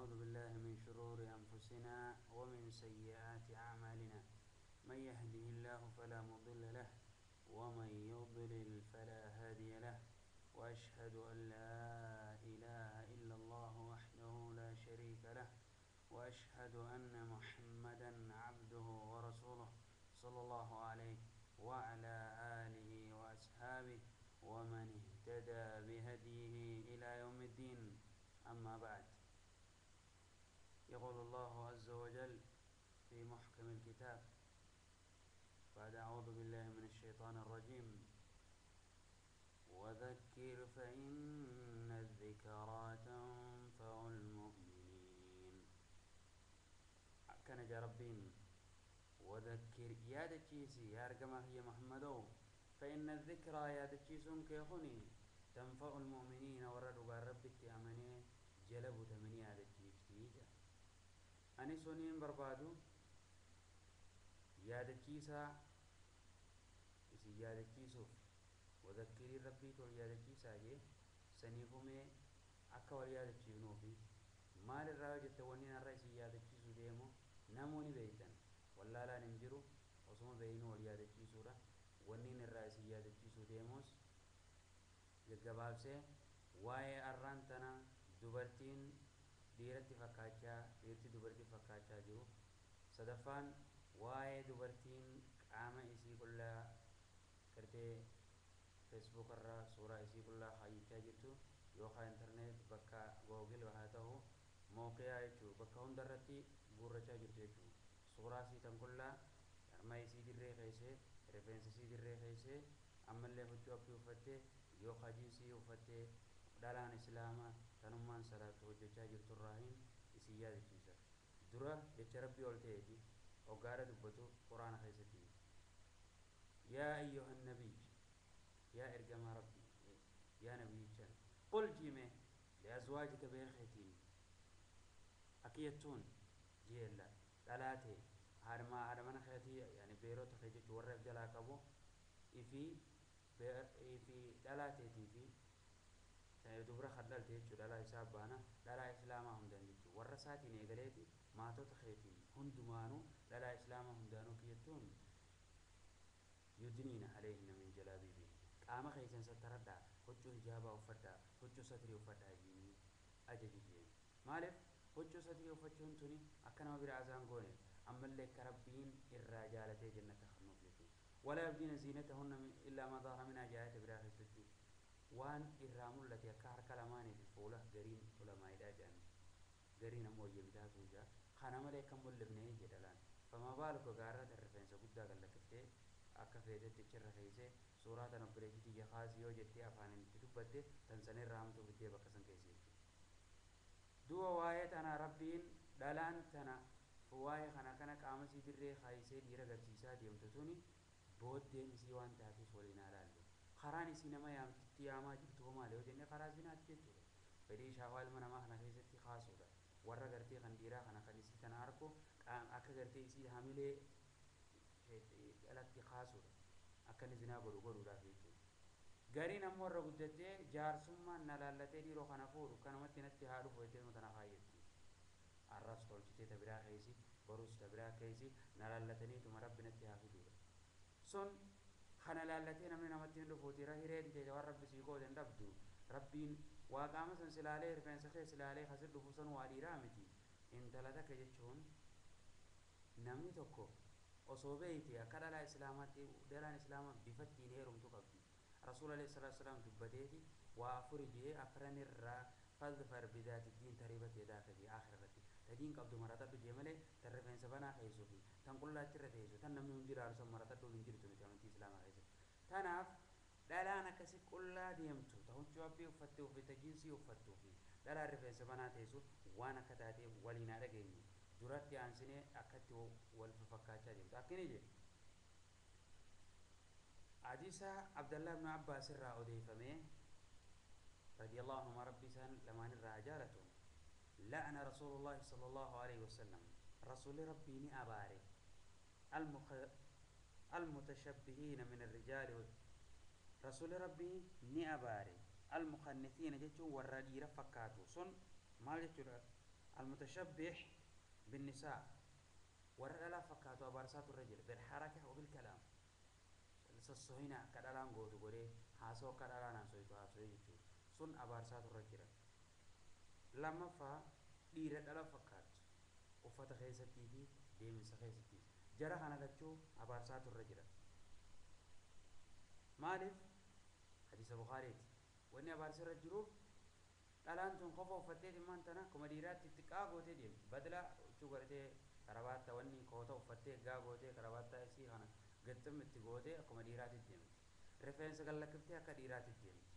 ونعوذ بالله من شرور أنفسنا ومن سيئات أعمالنا. من يهده الله فلا مضل له ومن يضلل فلا هادي له، وأشهد أن لا إله إلا الله وحده لا شريك له، وأشهد أن محمدا عبده ورسوله صلى الله عليه وعلى آله وأصحابه ومن اهتدى بهديه إلى يوم الدين. أما بعد، يقول الله عز وجل في محكم الكتاب بعد أعوذ بالله من الشيطان الرجيم: وذكر فإن الذكرى تنفع المؤمنين. كان جا ربين وذكر يا دتشيسي يا رقم هي محمدو، فإن الذكرى يا دتشيسون كيخوني تنفع المؤمنين وردوا ربك أمني جلبوا تمني هذا التشيفتي. أني سونين بربادو يا دتشيسا إسي يا دتشيسوف وذكري ربي تول يا دتشيسا جي سنيفومي أكا ول يا دتشيفنوفي مال الراجل تونين الرئيس يا دتشيسو ديمو نموني بيتن ولا لا ننجرو وصوم بينو ول يا دتشيسو ونين الرئيس يا دتشيسو ديموس gaggabaabsee waa'ee arraan tana dubartiin dhiiratti fakkaachaa dhiirti dubartii fakkaachaa jiru. Sadaffaan waa'ee dubartiin qaama isii qullaa gartee feesbuuk irraa suuraa isii qullaa kaayyachaa jirtu yookaan intarneet bakka googil haa ta'u mooqiyaa jechuu bakka hundarratti guurrachaa jirtu jechuu. Suuraa isii tan qullaa harma isii dirree keessee rifeensa isii dirree keessee ammallee huccuu appii uffattee yookaan jiinsii uffattee dhalaan islaamaa tanummaan salaatu hojjechaa jirturraahin isin yaadachiisa. Dura jecha rabbii ol ta'eeti hoggaadha dubbatu quraana keessatti: yaa ayyuhan nabiy, yaa ergamaa rabbii, yaa nabiyyicha, qul jime liazwaajika beekeetiin akiyattuun jeella dhalaa ta'e haadha haadha mana keetii yani beerota kee jechuu warra jalaa qabu ifii fi dhalaa teetii fi dubra kan dhalte jechuu dhalaa isaa baana dhalaa islaamaa hundaan jechuu warra isaatiin eegaleeti maatota keetiin hundumaanuu dhalaa islaamaa hundaanuu kiyyattuun yudniina alayhinna min jalaabiibihin, qaama keessan sattaradhaa, huccuu hijaabaa uffadhaa, huccuu satrii uffadhaa jiinii ajaji jeen. Maaliif huccuu satrii uffachuun tuni akka nama bira azaan goone ammallee akka rabbiin irraa jaalatee jannata kennuuf jechuudha. ولا يبدين زينتهن إلا ما ظهر منها جاءت برا خستي وان إرام التي كهر كلماني في فوله قرين علماء جان قرين أمو يبدأ توجا خانا ملك كم لبنه جدلان فما بالك قارة الرفين سقوط قال لك فتي أكفيت تشر خيسة سورة نبريتي يخاز يوجدتي أفان تدبت تنسني رامتو بدي بكسن كيسي دوا وايت أنا ربين دلان تنا فواي خنا كنا قامسي دري خايسة ديرة غرسيسا ديمتوني booddeen isii waan taates waliin haa laallu. Karaan isii nama yaamtitti yaamaa jirtu hoo maali yoo jenne karaa zinaati jechuudha. Fedhii shaawaa ilma namaa kana keessatti kaasuudha. Warra gartee kan dhiiraa kana kan isii tana arku akka gartee isii hamilee dhalatti kaasuudha. Akka inni zinaa godhu godhuudhaaf jechuudha. Gariin ammoo warra guddattee jaarsummaan na laallatee dhiiroo kana fuudhu kanumatti natti haa dhufu jettee tana kaayyatti. Arras tolchitee ta biraa keessi borus ta biraa keessi na laallataniituma rabbi natti haa fiduudha. Sun kana laallatee namni namatti hin dhufuuti hireen ta'e waan rabbi sii qoode hin dhabdu. Rabbiin waa qaama san silaalee rifeensa kee silaalee kasit dhufu san waa dhiiraa miti. Intala takka jechuun namni tokko osoo beeyte akka dhalaa islaamaatti dhalaan islaamaa bifa ittiin heerumtu qabdi. Rasuul alayhi salaatu wasalaam dubbateeti waa afuri jee afran irraa fadfar bidaati diin tariibat yadaaka jee aakhira irratti tadiin qabdu maratadhu jee malee tan rifeensa banaa keessuu fi tan qullaatti irra teessu tan namni hundi ilaalu san maratadhuun hin jirtu nuti amantii islaamaa keessatti. Tanaaf dhalaan akkasi qullaa deemtu ta huccuu abbii uffattee fi ta jiinsii uffattuu fi dhalaan rifeensa banaa teessu waan akka taatee waliin haa dhageenyu. Duratti aansinee akkatti wal fakkaachaa deemtu. Akkini jedhe hadiisa Abdallah ibn Abbaas irraa odeeffamee رضي الله عنهما ربي سان لما نرى جالته لعن رسول الله صلى الله عليه وسلم رسول ربي أباري المتشبهين من الرجال رسول ربي ني أباري المخنثين جتشو ورا dhiira fakkaatu sun maal jechuudha? المتشبح بالنساء warra dhalaa fakkaatu abaarsaatu irra jira بالحركة وبالكلام sossohina akka dhalaan gootu godhee haasoo akka dhalaan haasoytu haasoyee jechuudha sun abaarsaatu irra jira. Lammaffaa dhiira dhala fakkaatu uffata keessattii fi deemsa keessattii jara kana lachuu abaarsaatu irra jira. Maaliif? Hadiisa Bukaariiti. Wanni abaarsa irra jiruuf dhalaan tun qofa uffattee dhimmaan tana akkuma dhiiraatti xiqqaa gootee deemti. Badla huccuu godhatee karabaatta wanni koota uffattee gaa gootee karabaattaa isii kana gixxim itti gootee akkuma dhiiraatti deemti. Rifeensa gallakkiftee akka dhiiraatti deemti.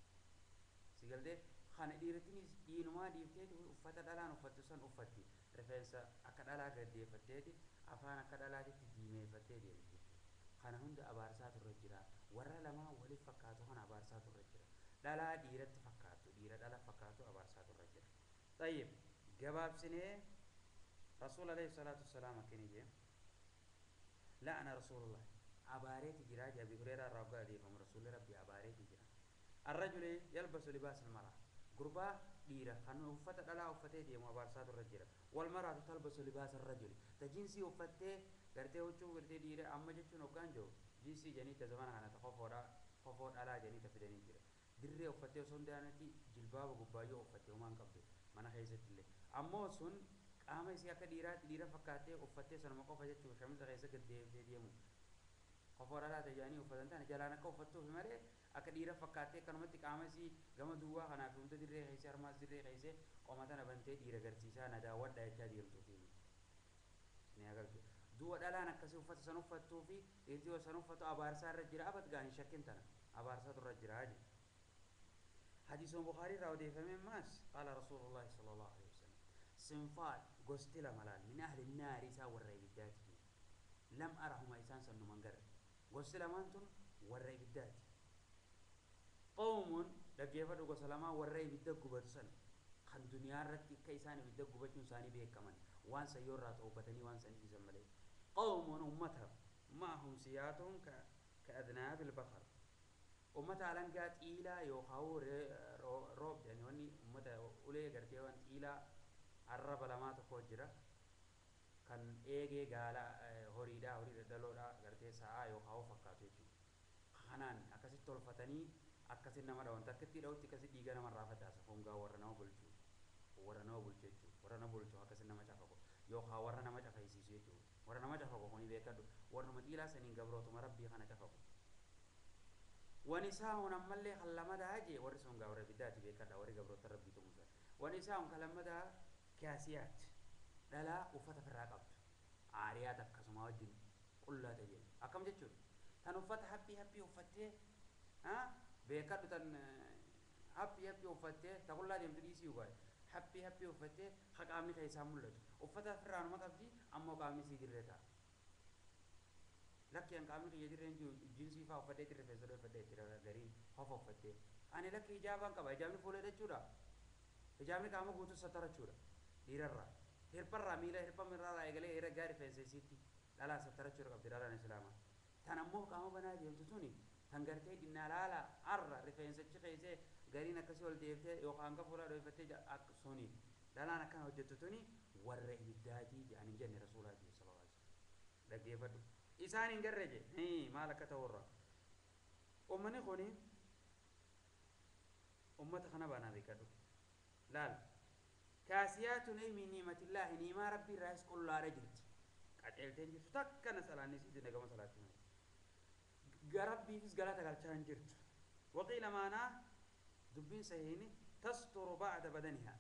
Si galtee kana dhiirottinis dhiinumaa dhiifteeti uffata dhalaan uffattu san uffatti. Rifeensa akka dhalaa gaddeeffatteeti afaan akka dhalaatitti diimeeffattee deemti jechuudha. Kana hunda abaarsaatu irra jira. Warra lamaa waliif fakkaatu kana abaarsaatu irra jira. Dhalaa dhiiratti fakkaatu, dhiira dhala fakkaatu abaarsaatu irra jira. طيب gabaabsinee Rasuul alayhi salaatu wassalaam akkini jee la'ana Rasuulullah abaareeti jira jee. Abi Hureeraa irraa waggaa adeeffamu Rasuulli Rabbi abaareeti jira. الرجل يلبس لباس المرأة gurbaa dhiira kan uffata dhalaa uffatee deemu abaarsaatu irra jira. والمرأة تلبس لباس الرجل ta jinsii uffattee gartee huccuu gartee dhiira amma jechuun hoggaan jiru jinsii jedhanii ta zamana kana ta kofoodha kofoo dhalaa jedhanii ta fidanii jira. Dirree uffattee osoo hin taane jilbaaba gubbaayyoo uffattee homaan qabdu mana keessatti illee ammoo sun qaama isii akka dhiiraatti dhiira fakkaattee uffattee sanuma qofa jechuun shamiza keessa gad deebitee deemu kofoo dhalaa ta'e jedhanii uffatan tana jalaan akka uffattuuf malee akka dhiira fakkaattee kanumatti qaama isii gama duwwaa kanaaf hunda dirree keessa harmaas dirree keessa qoma tana bantee dhiira garsiisaa na daawwadha jechaa deemtuufi miti. Ni agartu. Du'a dhalaan akkasii uffata san uffattuu fi dhiirti san uffatu abaarsaa irra jira abad gaan hin shakkin tana abaarsaatu irra jira jedhe. حديث البخاري راو ديفمين ماس قال رسول الله صلى الله عليه وسلم صنفان gosti lama laal من أهل النار isaan warra ibiddaati لم أرهما isaan san numan garre gosti lamaan tun warra ibiddaati. قوم dhaggeeffadhu gosa lamaa warra ibidda gubatu san kan duniyaa irratti akka isaan ibidda gubachuun isaanii beekaman waan san yoo irraa toobatanii waan san dhiisan malee. قوم ummata معهم سياط كأذناب البقر ummata alangaa xiilaa yookaan roob jedhani wanni ummata ulee gartee waan xiilaa arraba lamaa tokko jira kan eegee gaala horiidhaa horii dhadhaloodhaa gartee sa'aa yookaan fakkaatu jechuudha. Kanaan akkasitti tolfatanii akkasitti nama dhawan takkitti dhawutti akkasitti dhiiga namarraa facaasa fongaa warra nama bulchu warra nama bulchu jechuudha warra nama bulchu akkasitti nama cafaqu yookaan warra nama cafaysiisu jechuudha warra nama cafaqu kuni beekadhu warruma xiilaa saniin gabrootuma rabbii kana cafaqu. ونساء ammallee kan lamadaa jee warri sun gaa warra ibiddaati beekadha warri gabroota rabbii tumusa. ونساء kan lamadaa كاسيات dhalaa uffata ofirraa qabdu عاريات akkasuma wajjin qullaa ta'e akkam jechuudha tan uffata haphii haphii uffattee beekadhu tan haphii haphii uffattee ta qullaa deemtu dhiisii ugaa'e haphii haphii uffattee ha qaamni keessaa mul'atu uffata ofirraa numa qabdi ammoo qaamni sii dirree ta'a. Lakki an qaamni kiyya dirreen jiru jinsii fa'aa uffadhee itti rifeensa dhoofadhee itti gariin hofa uffattee ani lakki hijaabaan qaba hijaabni fuula hidhachuudha hijaabni qaama guutuu sattarachuudha dhiirarraa hirparraa miila hirpa mirrarraa eegalee hira gaa rifeensa isiitti dhalaa sattarachuudha qabdi dhalaan islaamaa tan ammoo qaama banaa deemtu tuni tan gartee dhinnaa laala arra rifeensachi keessee gariin akkasii ol deeftee yookaan hanga fuula dhooffattee suni dhalaan akkana hojjettu tuni warra ibiddaatii jedhanii jenne rasuulaatii sallallahu alaihi wasallam dhaggeeffadhu. Isaan hin garre je maal akka ta'urra ummanni kuni ummata kana baanaa beekadhu laal كاسيات من نعمة الله ni'imaa rabbii irraas qullaadha jirti qaceelteen jirtu takka na salaanni sitti nagama salaatti malee rabbiifis galata galchaa hin jirtu. وقيل maanaa dubbiin sahiini تستر بعض بدنها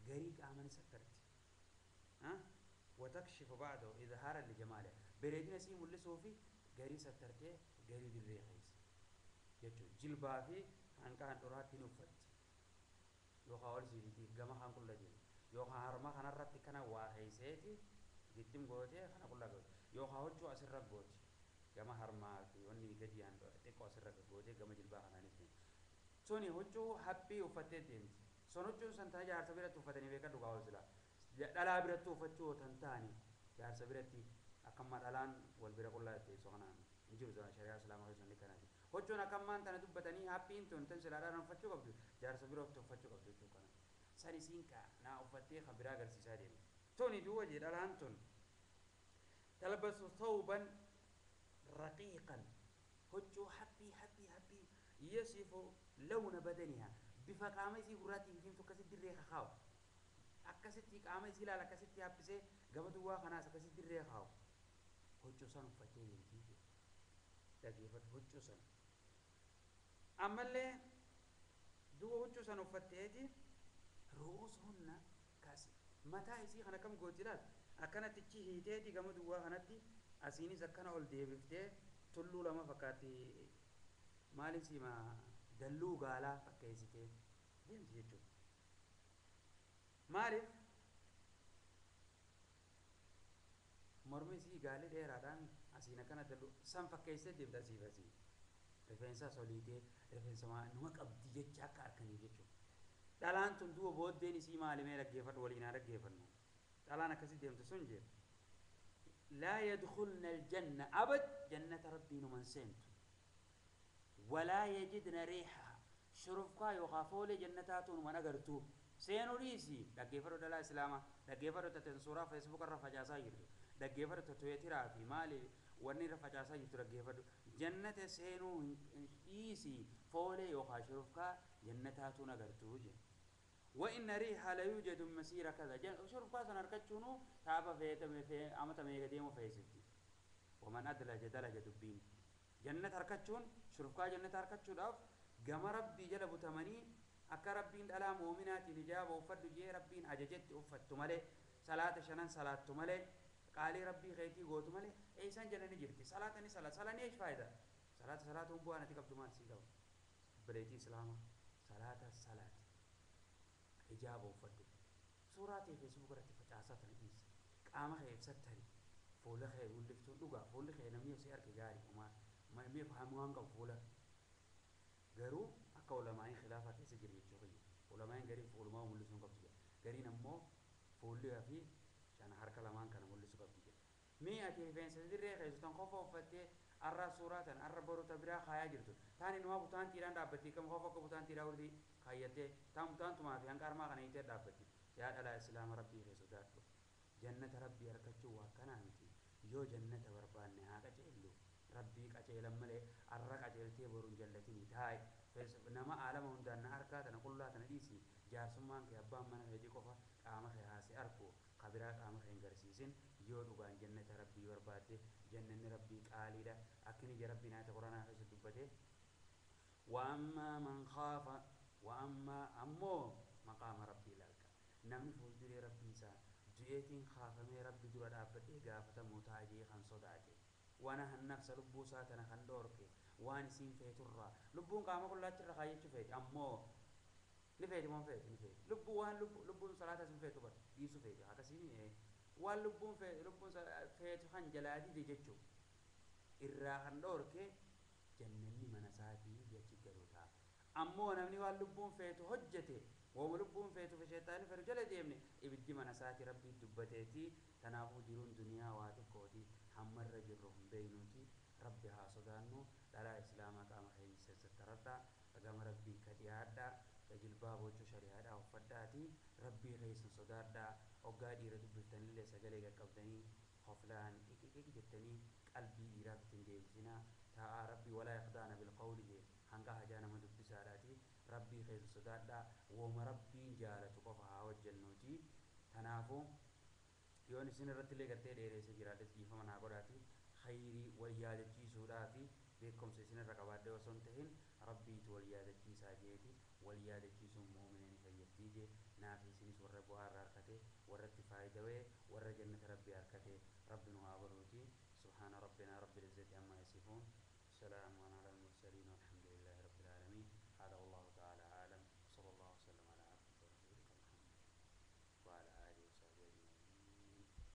garii qaamani sattarti وتكشف بعضه إظهارا لجمالها bareedina isii mul'isuu fi garii sattartee garii dirree keessa jechuudha. Jilbaa fi hanqa handhuuraatti ni uffatti yookaan ol siifiti gama kan qulla deemu yookaan harma kanarratti kana waa keeyseeti gittim gootee kana qulla gooti yookaan huccuu asirra gooti gama harmaa fi wanni gadi xiqqoo asirra gootee gama jilbaa kanaanis deemu. Suni huccuu haphii uffattee deemti. Sun huccuun san tana jaarsa biratti uffatanii beekan dhugaa ol silaa. Dhalaa biratti uffachuu tan ta'ani jaarsa biratti akkamma dhalaan wal bira qullaa teessoo kanaan hin jiru shari'aa islaamaa keessatti kanaati. Huccuun akkammaan tana dubbatanii haphiin tun tan silaa dhalaan uffachuu qabdu jaarsa biratti uffachuu qabdu jechuu kana. San isiin kaa naa uffattee kan biraa agarsiisaa deemti. Tuni duuba jee dhalaan tun talbasu thawban raqiiqan, huccuu haphii haphii haphii, yasifu lawna badanihaa, bifa qaama isii gurraattii fi diimtuu akkasitti dirree kakaawu, akkasitti qaama isii ilaala, akkasitti haphisee gama duwwaa kanaas akkasitti dirree kaawu, huccuu san uffattee deemtii jee. Dhageeffadhu, huccuu san ammallee duuba huccuu san uffatteeti ru'uusuhunna kasi mataa isii kana akkam gooti laal, akkanatti chi hiiteeti gama duwwaa kanatti asiinis akkana ol deebiftee tulluu lama fakkaatti, maalin siima, dalluu gaalaa fakkeessitee deemti jechuudha. Maaliif mormi isii gaalli dheeraadhaan asiin akkana dalluu san fakkeessitee deemti asiif asii. Rifeensaas oliitee rifeensa numa qabdi jecha akka harkaniif jechuudha. Dhalaan tun duuba booddeen isii maali? Mee dhaggeeffadhu, waliin haa dhaggeeffannu. Dhalaan akkasii deemtu sun jee laa yadkhulna aljanna abad, jannata rabbii numan seentu, walaa yajidna riihaha, shurufkaa yookaa foolee jannataatu numan agartu, seenuu dhiisi. Dhaggeeffadhu dhalaa islaamaa, dhaggeeffadhu tateen suuraa Facebook irra facaasaa jirtu, dhaggeeffadhu ta Tiwiitiraa fi maali wanni irra facaasaa jirtu, dhaggeeffadhu, jannata seenuu dhiisi, foolee yookaa shurufkaa jannataatuun agartu jee. وإن ريحها لا يوجد مسيرة كذا، shurufkaa san argachuunu taaba feetame amata meeqa deemu feesifti. ومن أدلج دلج dubbiin jannata harkachuun, shurufkaa jannata harkachuudhaaf gama rabbii jala butamanii akka rabbiin dhalaa muuminaatiin hijaaba uffadhu jee rabbiin ajajetti uffattu malee, salaata shanan salaattu malee, qaalii rabbii keetii gootu malee eeysaan jannani jirti? Salaata ni salaat, salaanni eesh faayida? Salaata salaatuun bu'aan ati qabdu maal sii qaba? Obboleettii islaamaa, salaata salaati, hijaaba uffadhu, suuraa tee Facebook irratti facaasaa tana dhiisi, qaama kee ibsattani fuula kee mul'iftuun dhugaa fuulli kee namni yoo si arge gaarii homaa mee fahamuu waan qabu fuula garuu akka ulamaa'iin khilaafaa keessa jiru jechuu kiyya. Ulamaa'iin gariin fuulumaa mul'isuu hin qabdu jedha, gariin ammoo fuulli fi shana harka lamaan kana mul'isuu qabdi jedha. Mee ati rifeensa dirree keessu tan qofa uffattee arra suuraa tan arra boru ta biraa kaayaa jirtu taan inumaa butaantiidhaan dhaabbatti kam qofa akka butaantiidhaa hurdii kaayyattee taan butaantumaa fi hanga armaa kana hiitee dhaabbatti. Yaa dhalaa islaama, rabbii kee sodaadhu. Jannata rabbii harkachuu waa akkanaa miti. Yoo jannata barbaanne haa qaceellu, rabbii qaceelan malee arra qaceeltee boruun jallatinii taa'i nama aalama hundaan na harkaa tana qullaa tana dhiisi. Jaarsummaan kee abbaan mana keetii qofa qaama kee haa si arku, ka biraa qaama kee hin garsiisin yoo dhugaan jannata rabbii barbaadde. Jannanni rabbii qaaliidha akkini ija rabbiin ayata quraanaa keessa dubbate. وأما من خاف وأما ammoo maqaama rabbii ilaalka namni fuulduree rabbii isaa du'eetiin kaafamee rabbi dura dhaabbadhee gaafatamuu ta'a jee kan sodaate, ونهى النفس, lubbuu isaa tana kan dhoorke waan isiin feeturraa. Lubbuun qaama qullaachirra kaayyachuu feeti, ammoo ni feeti moo feeti? Ni feeti lubbuu waan lubbuun salaatas hin feetu, bar dhiisu feeti akkasiin. Waan lubbuun lubbuun feetu kan jalaa dide jechuu irraa kan dhoorke jannanni mana isaatii jechi galuu ta'a. Ammoo namni waan lubbuun feetu hojjete, wooma lubbuun feetu fi sheexaanni fedhu jala deemne, ibiddi mana isaatii rabbii dubbateeti. Tanaafuu jiruun duniyaa waa xiqqooti, hammarra jirru hin beeynuuti, rabbi haa sodaannu. Dhalaa islaamaa, qaama keenya sassattaradhaa, gama rabbii ka dhiyaadhaa, jilbaa bochuu shari'aadhaa uffadhaati, rabbii keessan sodaadhaa. Hoggaa dhiira dubbiftanillee sagalee qaqqabdanii hoflaan iqiqiq jettanii qalbii dhiiraaf ittiin deebisinaa taa'aa. Rabbii ولا يخضعن بالقول jee hanga hajaa nama dubbisaadhaati. Rabbii keessan sodaadhaa, wooma rabbiin jaalatu qofa haa hojjennuuti. Tanaafuu yoon isin irratti illee gartee dheereesse jiraadhes dhiifama naa godhaati. Khayrii wal yaadachiisuudhaa fi beekumsa isin irra qabaadhe osoo hin tahin rabbiitu wal yaadachiisaa jeeti. Wal yaadachiisuun mu'mina ni fayyadtii jee. Naafi isinis warra bu'aa irraa harkate, warratti faayidawee, warra jannata rabbii harkate rabbi nu haa godhuuti. سبحان ربنا رب العزة عما يصفون.